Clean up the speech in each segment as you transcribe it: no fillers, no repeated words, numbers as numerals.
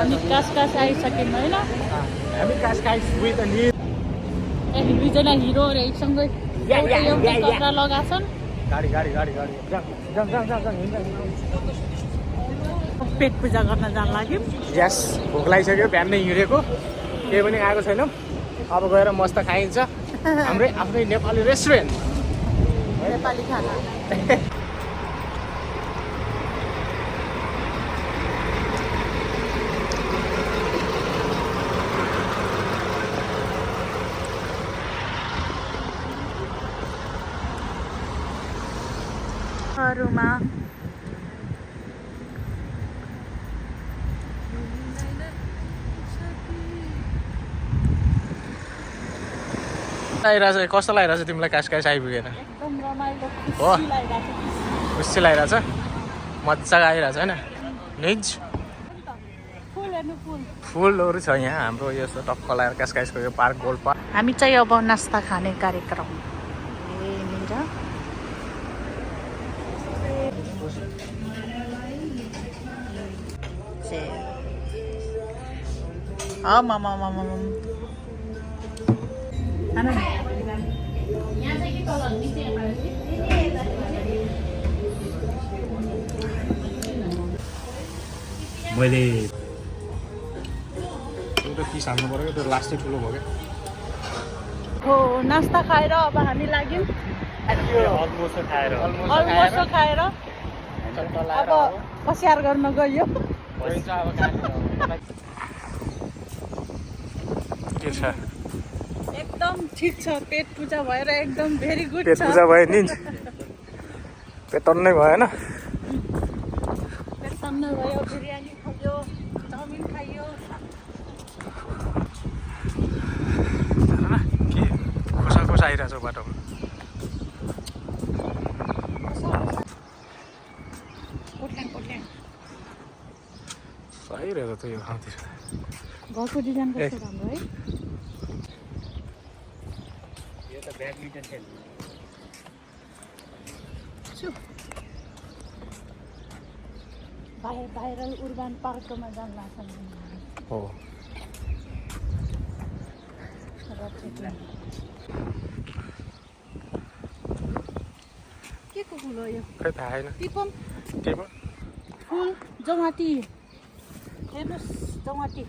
अनि कासकास आइसक्यौँ होइन हामी कासकास विथ अ नीड दुईजना हिरो र एकसँगै एउटै कपडा लगाछन् गाडी गाडी गाडी गाडी जाम जाम जाम जाम पेट पूजा गर्न जान लाग्यौँ यस भोक लागिसक्यो बिहान नै हिँडेको केही पनि आएको छैनौँ अब गएर मस्त खाइन्छ हाम्रै आफ्नै नेपाली रेस्टुरेन्ट नेपाली खाना हरूमा लागिरहेछ कस्तो लागिरहेछ तिमीलाई कासकास आइपुगेर एकदम रमाइलो हो खुसी लागिरहेको खुसी लागिरहेछ मजाको आइरहेछ होइन निज फुल हेर्नु फुल फुलहरू छ यहाँ हाम्रो यस्तो टक्क लगाएर कासकासको यो पार्क गोल्ड पार्क हामी चाहिँ अब नास्ता खाने कार्यक्रम मैले एउटा पिस हाल्नु पऱ्यो त्यो लास्टै ठुलो भयो क्या हो नास्ता खाएर अब हामी लाग्यौँ अलमोस्ट खाएर खाएर अब कस्यार गर्न गयो के छ एकदम ठिक छ पेट पूजा भएर एकदम भेरी गुड पेट पूजा भयो नि पेट तन्नै भएन पेट तन्न भयो बिरयानी खायो चाउमिन खायो खोसा खोसा आइरहेछ बाटोमा सही रहेछ त यो ठाउँतिर घरको डिजाइन कस्तो राम्रो है यो त ब्याडमिन्टन खेल्नु भाइरल उर्बान पार्कमा जान लाग्छ हो के को फुल हो यो खै थाहा छैन टिपम के पो फुल जमाती हेर्नुहोस् जमाती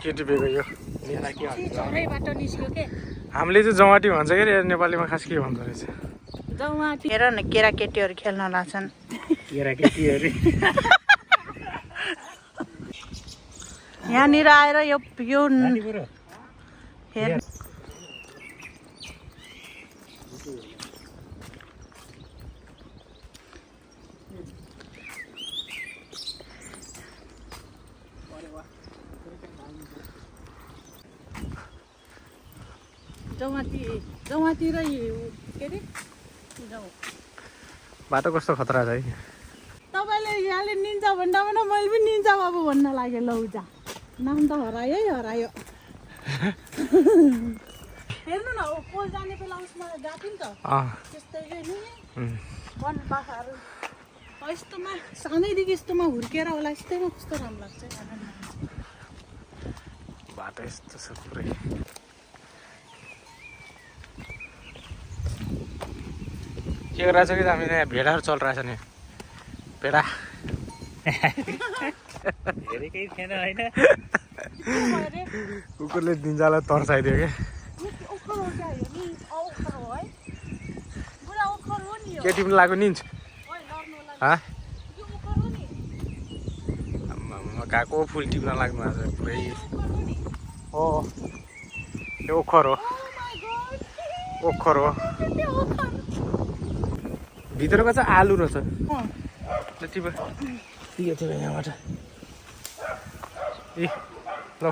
के टिपेको यो झरैबाट निस्क्यो के हामीले चाहिँ जमाटी भन्छ के अरे नेपालीमा खास के भन्दो रहेछ जमाती हेर न केटाकेटीहरू खेल्न लाग्छन् केटाकेटीहरू यहाँनिर आएर यो हेर जमाती र के अरे बाटो कस्तो खतरा छ है तपाईँले यहाँले निन्जा भन्दा पनि मैले पनि निन्जा बाबु भन्न लाग्यो लौजा नाम त हरायो है हरायो हेर्नु न पोल जाने बेला उसमा गएको नि त त्यस्तै नि वन बाख्राहरू यस्तोमा सानैदेखि यस्तोमा हुर्केर होला यस्तैमा कस्तो राम्रो लाग्छ बाटो यस्तो छ पुरै के गरिरहेछ कि हामी यहाँ भेडाहरू चलिरहेछ नि भेडा केही थिएन होइन कुकुरले निन्जालाई तर्साइदियो क्या के टिप्नु लाग्यो निन्छ गएको फुल टिप्न लाग्नु आज पुरै हो यो ओखर हो ओखर हो भित्रको चाहिँ आलु रहेछ टिप दिएको थियो यहाँबाट ए ल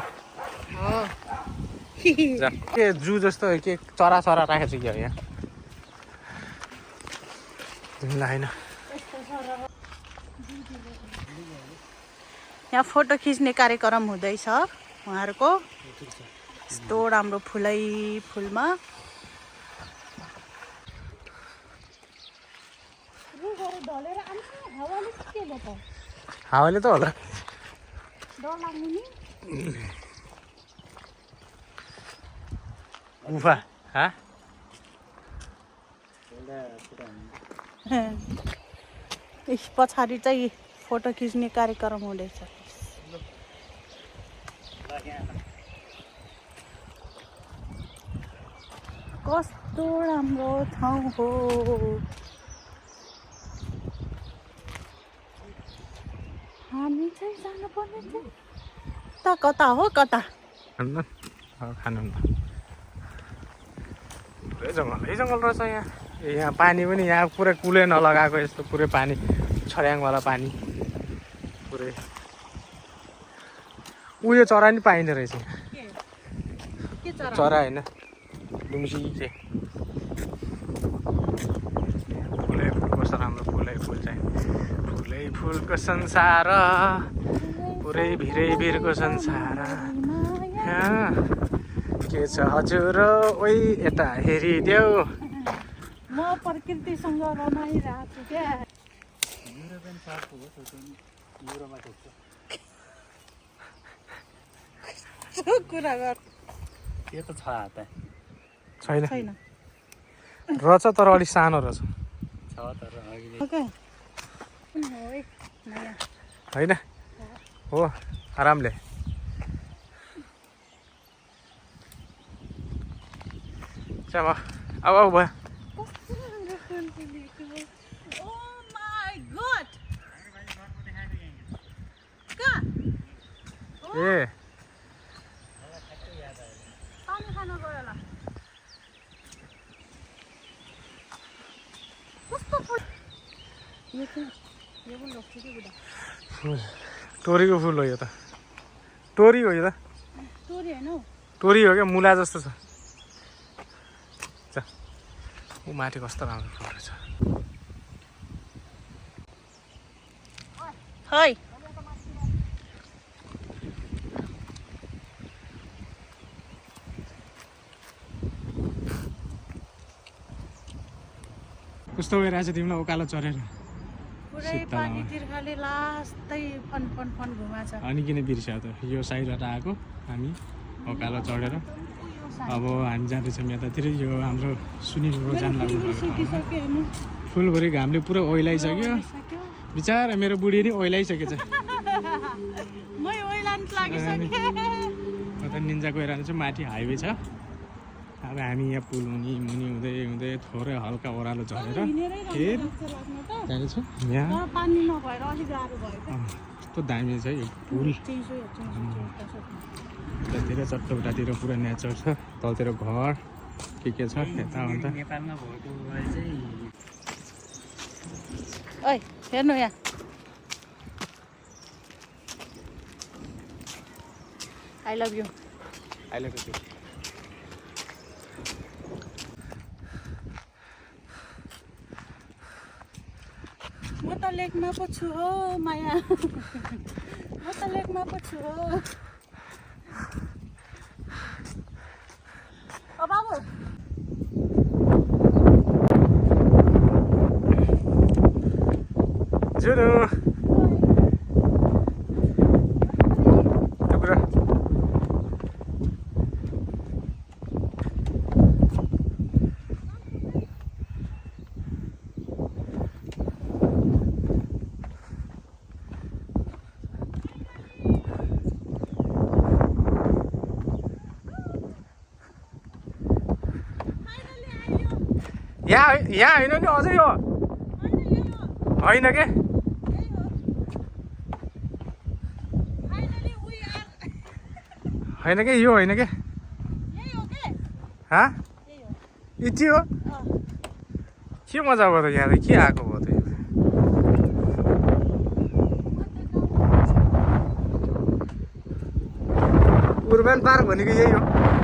के जू जस्तो के चरा चरा राखेको छ कि यहाँ तिमीलाई होइन यहाँ फोटो खिच्ने कार्यक्रम हुँदैछ उहाँहरूको यस्तो राम्रो फुलै फुलमा हावाले त होला डर लाग्ने नि गुफा हा पछाडि चाहिँ फोटो खिच्ने कार्यक्रम हुँदैछ कस्तो राम्रो ठाउँ हो हामी चाहिँ जानुपर्ने थियो त कता हो कता खानु पुरै जङ्गल रहेछ यहाँ यहाँ पानी पनि यहाँ पुरै कुलै नलगाएको यस्तो पुरै पानी छर्याङवाला पानी पुरै उयो चरा नि पाइँदो रहेछ के चरा चरा होइन दुम्सी चाहिँ फुलै फुल कस्तो राम्रो फुलै फुल चाहिँ फुलै फुलको संसार पुरै भिरै भिरको संसार के छ हजुर ओइ यता हेरिदेऊ म प्रकृतिसँग रमाइरहेको छु क्या कुरा गर त्यो त छ हात छैन छैन रहेछ तर अलिक सानो रहेछ छ तर अहिले ओके नयाँ होइन हो आरामले अब अब भयो ए टोरीको फुल हो यो त टोरी हो यो त टोरी हो क्या मुला जस्तो छ ऊ माथि कस्तो राम्रो फुल रहेछ है कस्तो भइरहेछ तिमीलाई उकालो चढेर पुरै पानी तिर्खाले लास्तै फन फन फन घुमाछ अनि किन बिर्स्यो त यो साइडबाट आएको हामी उकालो चढेर अब हामी जाँदैछौँ यतातिर यो हाम्रो सुनिलको जान लाग्नु फुलभरि घामले पुरा ओइलाइसक्यो बिचारा मेरो बुढी नि ओइलाइसकेछ त निन्जा गएर चाहिँ माथि हाइवे छ अब हामी यहाँ पुल मुनि हुँदै हुँदै थोरै हल्का ओह्रालो झरेर फेरि जानेछौँ यहाँ कस्तो दामी छ यो पुल यतातिर चट्टौटातिर पुरा नेचर छ तलतिर घर के छ यता अन्त नेपालमा भएको चाहिँ ओइ हेर्नु यहाँ आई लभ यु म त लेकमा पो छु हो माया म त लेकमा पो छु हो ओ बाबु जुनु टुक्रा यहाँ होइन नि अझै यो होइन के होइन कि यो होइन के हाँ यति हो के मजा भयो त यहाँ त के आएको भयो त उर्बन पार्क भनेको यही हो